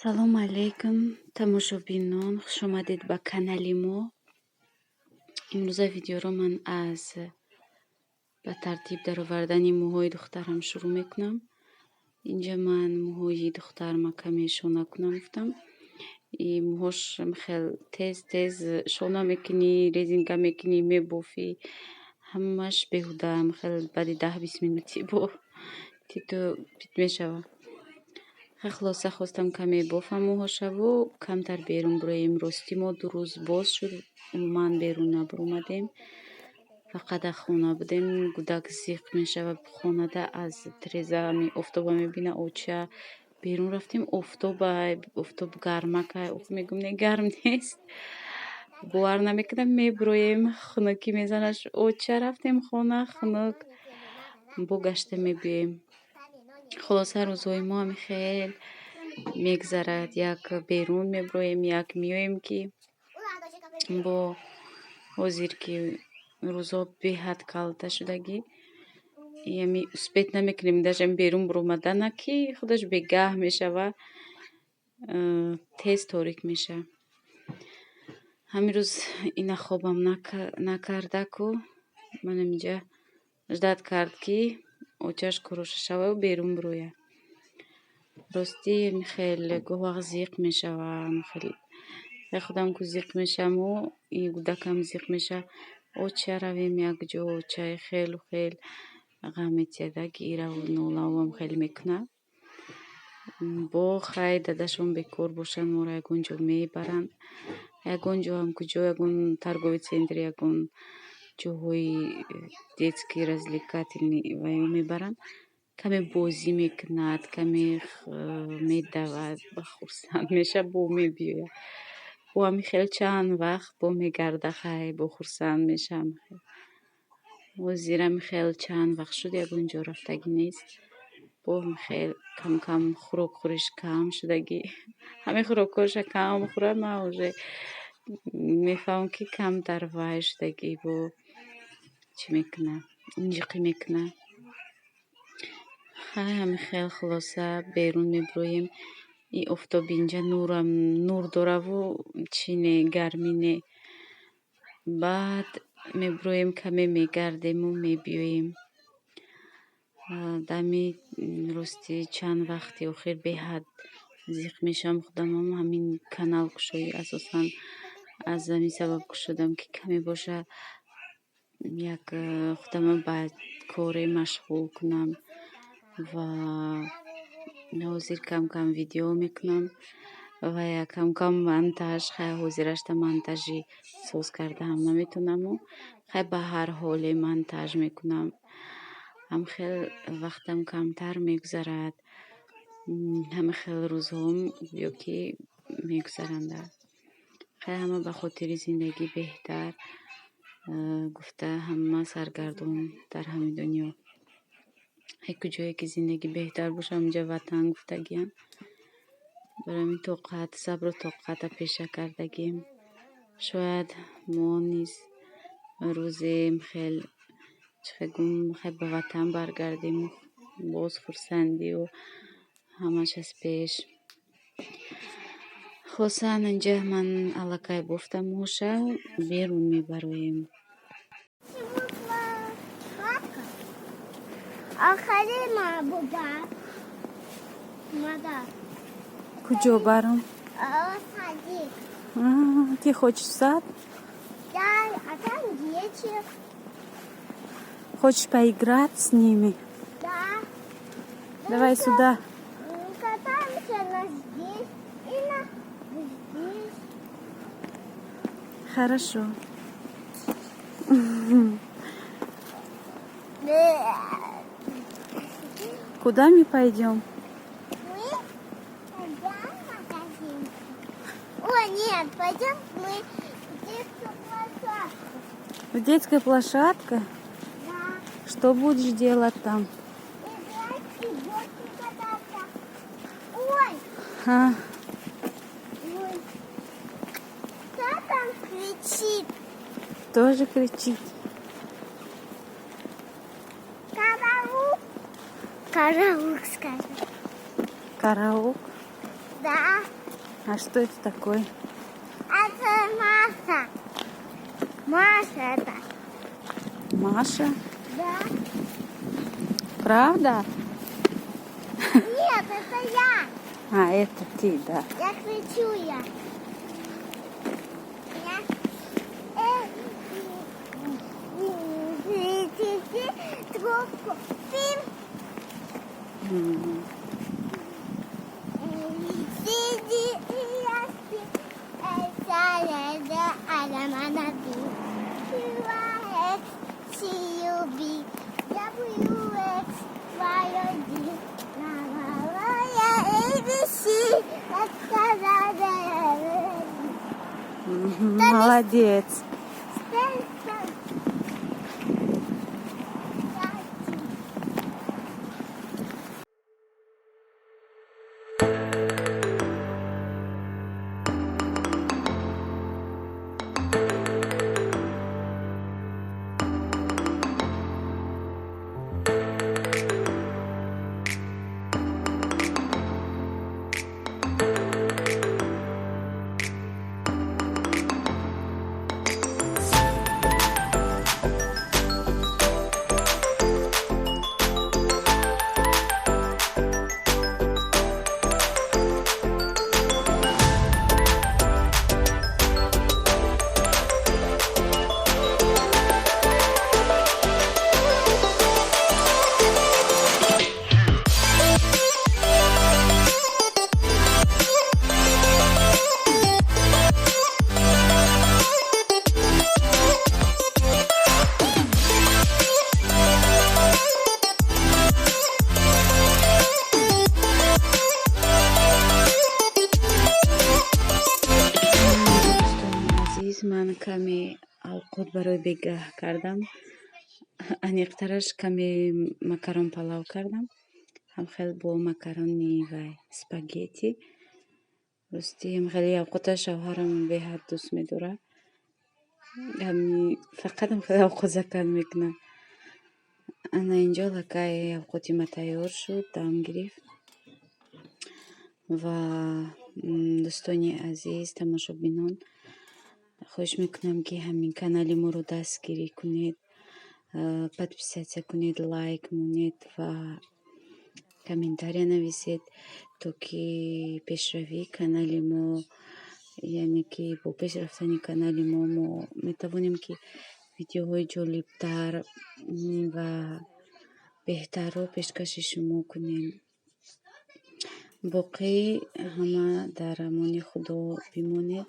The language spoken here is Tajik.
Салому алейкум, тамошобинон, хушомадед ба канали мо. Имрӯза видеоро ман аз ба тартиб даровардани мӯҳои духтарам шурӯъ мекунам. Инҷа ман мӯҳои духтарма каме шона кунам гуфтам. И мӯҳош хел тез тез шона мекунӣ, резинка мекунӣ, мебофӣ, ҳамааш беҳуда, хел баъди 10-20 минути бо титу пит мешавад. Хулоса, хостам каме бофам мӯҳошаву камтар берун бироем. Ростӣ, мо 2 рӯз боз шуд, умуман берун набаромадем. Фақат дар хона будем. Гудак зиқ мешавад хонада, аз тиреза офтоба мебина. Оча, берун рафтем, офтоба, офтоб гармакай. Мегӯм, не, гарм нест. Бовар намекунам, мебироем, хунукӣ мезанаш. Оча, рафтем хона, хунук, бо гашта мебиёем. Хулоса, рӯзҳои мо ҳами хел мегзарад. Як берун мебироем, як меоем, ки бо ҳозир ки рӯзҳо беҳад калта шудагӣ, ями успеть намекунем даже берун биромадана, ки худаш бегаҳ мешава, тез торик мешава. Ҳамин рӯз ина хобам накардаку манам инҷа ждать кард, ки очаш куроша шаваю берун бирояд. Ростӣ, хел гоҳ вақт зиқ мешавам, хел худам ку зиқ мешаваму и гудакам зиқ мешавад. Оча, равем як ҷо, очаи, хелу хел ғам метиҳада, гираву нолавам хеле мекунад. Бо хай, дадашон бекор бошанд, моро ягон ҷо мебаранд. Ягон ҷо ҳам куҷо, ягон торговый центр, ягон ҷоҳои детский развлекательный ваё мебаранд. Каме бозӣ мекунад, каме медавад, хурсанд мешавад, бо мебиёяд. Бо ҳамин хел чанд вақт бо мегарда, хай, бо хурсанд мешавам. Ҳозир ҳамин хел чанд вақт шуд, ягон ҷо рафтагӣ нест. Бо хел кам кам хӯрок хӯриш кам шудагӣ. Ҳамин хӯрокҳоша кам хӯрад, ман уже мефаҳмам, ки камтар вай шудагӣ, бо чӣ мекунад, инҷиқӣ мекунад. Хай, ҳамин хел, хулоса, берун мебироем. И офтоби инҷа нурам нур дораву чӣ не, гармӣ не. Баъд мебироем, каме мегардему мебиёем. Дами рости, чанд вақти охир беҳад зиқ мешавам. Худамам ҳамин канал кушоӣ асосан аз ҳамин сабаб кушодам, ки каме боша, як худама ба коре машғул кунам. Ва ҳозир кам кам видео мекунам ва кам кам монтаж. Хай, ҳозирашта монтажи соз кардаам наметонаму, хай, ба ҳар ҳоле монтаж мекунам. Ҳам хел вақтам камтар мегузарад, ҳама хел рӯзҳом гӯё ки мегузаранда. Хай, ҳама ба хотири зиндагӣ беҳтар гуфта, ҳама саргардон дар ҳамин дунё. Ҳай, куҷое ки зиндагӣ беҳтар боша, ҳаминҷа ватан гуфтагиам. Барои ҳамин тоқат, сабру тоқата пеша кардагем. Шояд мо низ рӯзе хел, чӣ гум, хай, ба ватан баргардему боз хурсандию ҳамаш аз пеш. Хулоса, ана инҷа ман аллакай бофтам мӯша, берун мебароем. Сладко. Ахалима буда. Мада. Куҷо барам? Садик. Ты хочешь в сад? Да, а там дети. Хочешь поиграть с ними? Да. Давай Мы сюда. Катаемся на здесь и на здесь. Хорошо. Да. Куда мы пойдем? Мы пойдем в магазин. О, нет, пойдем мы в детскую площадку. В детская площадка? Да. Что будешь делать там? Играть и горки кататься. Ой, А, ой. Кто там кричит? Тоже кричит. Караул. Караул, скажи. Караул. Да. А что это такое? Это Маша. Маша это. Маша? Да. Правда? Нет, это я. А, это ты, да. Я кричу я. Я. Э, трубку. Пим. C, D, E, F, G, H, I, J, K, L, M, N, O, P, Q, R, S, T, U, V, W, X, Y, Z. La, la, la, A, B, C, X, Y, Z, Мгм, молодец. Z, Z. Дӯстони азиз, ман каме авқот барои бегаҳ кардам, аниқтараш каме макарон палав кардам, ҳамхел бо макарони вай спагетти. Рости, ҳамхели авқота шавҳарам беҳад дӯст медорад. Ҳами фақат ҳамхели авқот заказ мекунад. Ана инҷо аллакай авқоти ма тайёр шуд, дам гирифт. Ва дӯстони азиз, тамошобинон, хоҳиш мекунам, ки ҳамин канали моро дастгирӣ кунед, подписаться кунед, лайк монед ва комментария нависед, то ки пешравии канали мо, яъне ки бо пеш рафтани канали мо мо метавонем, ки видеоҳои ҷолибтар ва беҳтарро пешкаши шумо кунем. Боқӣ ҳама дар амони Худо бимонед.